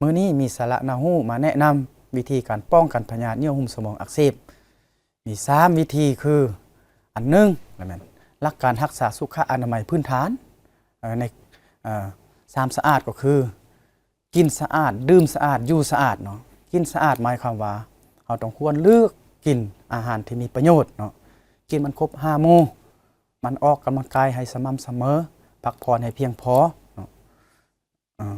ມື້ນີ້ມີສາລະໜ້າຮູ້ມາແນະນຳວິທີການປ້ອງກັນພະຍາດເຍື່ອຫຸ້ມສະໝອງອັກເສບ. ມີສາມວິທີຄື ອັນໜຶ່ງ ລະແມ່ນຫຼັກການຮັກສາສຸຂະອະນາໄມພື້ນຖານ ເອີ ໃນ ເອີ ສາມສະອາດ ກໍຄື ກິນສະອາດ, ດື່ມສະອາດ, ຢູ່ສະອາດເນາະ. ກິນສະອາດໝາຍຄວາມວ່າ ເຮົາຕ້ອງຄວນເລືອກກິນອາຫານທີ່ມີປະໂຫຍດເນາະ, ກິນມັນຄົບຫ້າໝູ່, ໝັ່ນອອກກຳລັງກາຍໃຫ້ສະໝ່ຳສະເໝີ, ພັກຜ່ອນໃຫ້ພຽງພໍເນາະ. ອາ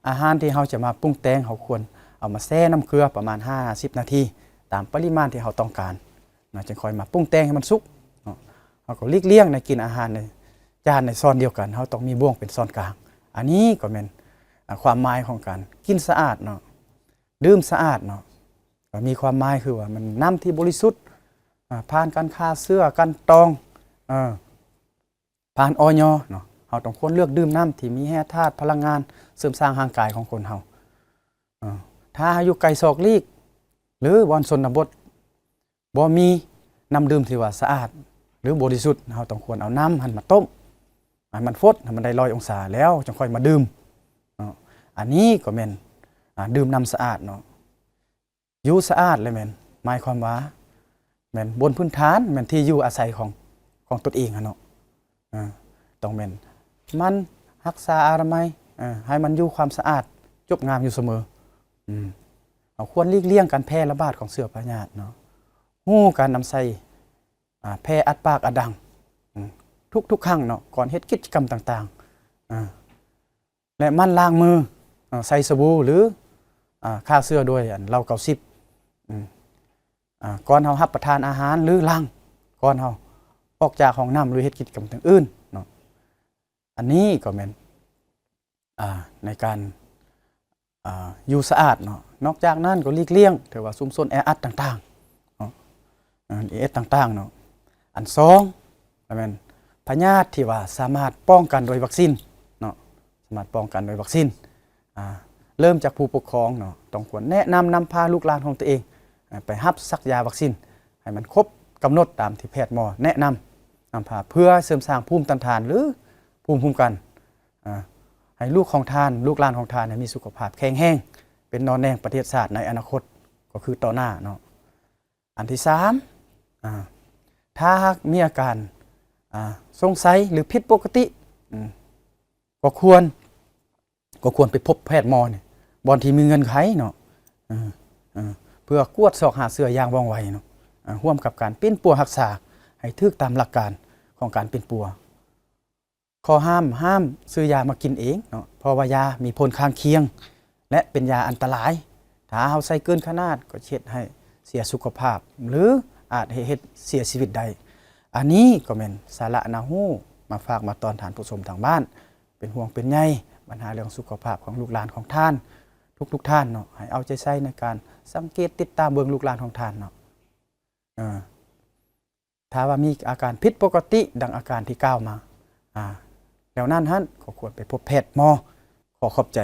ອາຫານທີ່ເຮົາຈະມາປຸງແຕ່ງ ເຮົາຄວນເອົາມາແຊ່ນ້ຳເກືອປະມານຫ້າສິບນາທີ ຕາມປະລິມານທີ່ເຮົາຕ້ອງການເນາະ, ຈຶ່ງຄ່ອຍມາປຸງແຕ່ງໃຫ້ມັນສຸກເນາະ. ເຮົາກໍຫຼີກລ່ຽງໃນກິນອາຫານໃນຈານໃນຊ້ອນດຽວກັນ, ເຮົາຕ້ອງມີບ່ວງເປັນຊ້ອນກາງ. ອັນນີ້ກໍແມ່ນ ອາ ຄວາມໝາຍຂອງການກິນສະອາດເນາະ, ດື່ມສະອາດເນາະ, ກໍມີຄວາມໝາຍຄືວ່າມັນນ້ຳທີ່ບໍລິສຸດ ອາ ຜ່ານການຂ້າເຊື້ອ ກັ່ນຕອງ ເອີ ຜ່ານ ອຢ ເນາະ. ເຮົາຕ້ອງຄວນເລືອກດື່ມນ້ຳທີ່ມີແຮ່ທາດ ພະລັງງານເສີມສ້າງຮ່າງກາຍຂອງຄົນເຮົາ. ເອີ ຖ້າເຮົາຢູ່ໄກສອກຫຼີກ ຫຼື ບ່ອນຊົນນະບົດ ບໍ່ມີນ້ຳດື່ມທີ່ວ່າສະອາດ ຫຼື ບໍລິສຸດ, ເຮົາຕ້ອງຄວນເອົານ້ຳຫັ້ນມາຕົ້ມໃຫ້ມັນຟົດ ໃຫ້ມັນໄດ້ຮ້ອຍອົງສາ ແລ້ວຈັ່ງຄ່ອຍມາດື່ມເນາະ. ອັນນີ້ກໍແມ່ນ ອາ ດື່ມນ້ຳສະອາດເນາະ. ຢູ່ສະອາດ ລະແມ່ນ ໝາຍຄວາມວ່າ ແມ່ນບົນພື້ນຖານ ແມ່ນທີ່ຢູ່ອາໄສຂອງ ຂອງຕົນເອງຫັ້ນເນາະ. ເອີ ຕ້ອງແມ່ນໝັ່ນຮັກສາອະນາໄມ ເອີ ໃຫ້ມັນຢູ່ຄວາມສະອາດຈົບງາມຢູ່ສະເໝີ. ອືມ ເຮົາຄວນຫຼີກລ່ຽງການແຜ່ລະບາດຂອງເຊື້ອພະຍາດເນາະ, ຮູ້ການນຳໃຊ້ ອາ ແຜ່ອັດປາກອັດດັງ ອືມ ທຸກໆຄັ້ງເນາະ, ກ່ອນເຮັດກິດຈະກຳຕ່າງໆ ອາ ແລະ ໝັ່ນລ້າງມື ເອີ ໃຊ້ສະບູ ຫຼື ອາ ຂ້າເຊື້ອດ້ວຍ ອັນ ເຫຼົ້າເກົ້າສິບ ອາ ກ່ອນເຮົາຮັບປະທານອາຫານ ຫຼື ຫຼັງ ກ່ອນເຮົາອອກຈາກຫ້ອງນ້ຳ ຫຼື ເຮັດກິດຈະກຳຕ່າງອື່ນເນາະ. ອັນນີ້ກໍແມ່ນ ອາ ໃນການ ອາ ຢູ່ສະອາດເນາະ. ນອກຈາກນັ້ນກໍຫຼີກລ່ຽງ ຖືວ່າຊຸມຊົນແອອັດຕ່າງໆເນາະ, ອາ ແອອັດຕ່າງໆເນາະ. ອັນສອງ ກໍແມ່ນພະຍາດທີ່ວ່າສາມາດປ້ອງກັນໂດຍວັກຊີນເນາະ, ສາມາດປ້ອງກັນໂດຍວັກຊີນ. ອາ ເລີ່ມຈາກຜູ້ປົກຄອງເນາະ, ຕ້ອງຄວນແນະນຳນຳພາລູກຫຼານຂອງຕົວເອງ ອາ ໄປຮັບສັກຢາວັກຊີນ ໃຫ້ມັນຄົບກຳນົດຕາມທີ່ແພດໝໍແນະນຳ ນຳພາ ເພື່ອເສີມສ້າງພູມຕ້ານທານ ຫຼື ພູມຄຸ້ມກັນ ອາ ໃຫ້ລູກຂອງທ່ານ ລູກຫຼານຂອງທ່ານໃຫ້ມີສຸຂະພາບແຂງແຮງ ເປັນໜໍ່ແໜງປະເທດຊາດໃນອະນາຄົດ ກໍຄືຕໍ່ໜ້າເນາະ. ອັນທີສາມ ອາ ຖ້າຫາກມີອາການ ອາ ສົງໄສ ຫຼື ຜິດປົກກະຕິ ອາ ກໍຄວນ ກໍຄວນໄປພົບແພດໝໍນີ້ ບ່ອນທີ່ມີເງື່ອນໄຂເນາະ ເອີ ເອີ ເພື່ອກວດສອກຫາເຊື້ອຢ່າງວ່ອງໄວເນາະ ອາ ຮ່ວມກັບການປິ່ນປົວຮັກສາໃຫ້ຖືກຕາມຫຼັກການຂອງການປິ່ນປົວ. ຂໍ້ຫ້າມ ຫ້າມຊື້ຢາມາກິນເອງເນາະ, ເພາະວ່າຢາມີຜົນຂ້າງຄຽງ ແລະ ເປັນຢາອັນຕະລາຍ. ຖ້າເຮົາໃຊ້ເກີນຂະໜາດກໍເຮັດໃຫ້ເສຍສຸຂະພາບ ຫຼື ອາດເຮັດເສຍຊີວິດໄດ້. ອັນນີ້ກໍແມ່ນສາລະໜ້າຮູ້ມາຝາກມາຕ້ອນທ່ານຜູ້ຊົມທາງບ້ານ. ເປັນຫ່ວງເປັນໃຍບັນຫາເລື່ອງສຸຂະພາບຂອງລູກຫຼານຂອງທ່ານ ທຸກໆທ່ານເນາະ, ໃຫ້ເອົາໃຈໃສ່ໃນການສັງເກດຕິດຕາມເບິ່ງລູກຫຼານຂອງທ່ານເນາະ. ເອີ ຖ້າວ່າມີອາການຜິດປົກກະຕິ ດັ່ງອາການທີ່ກ່າວມາ ອາ ແນວນັ້ນຫັ້ນ ກໍຄວນໄປພົບແພດໝໍ. ຂໍຂອບໃຈ.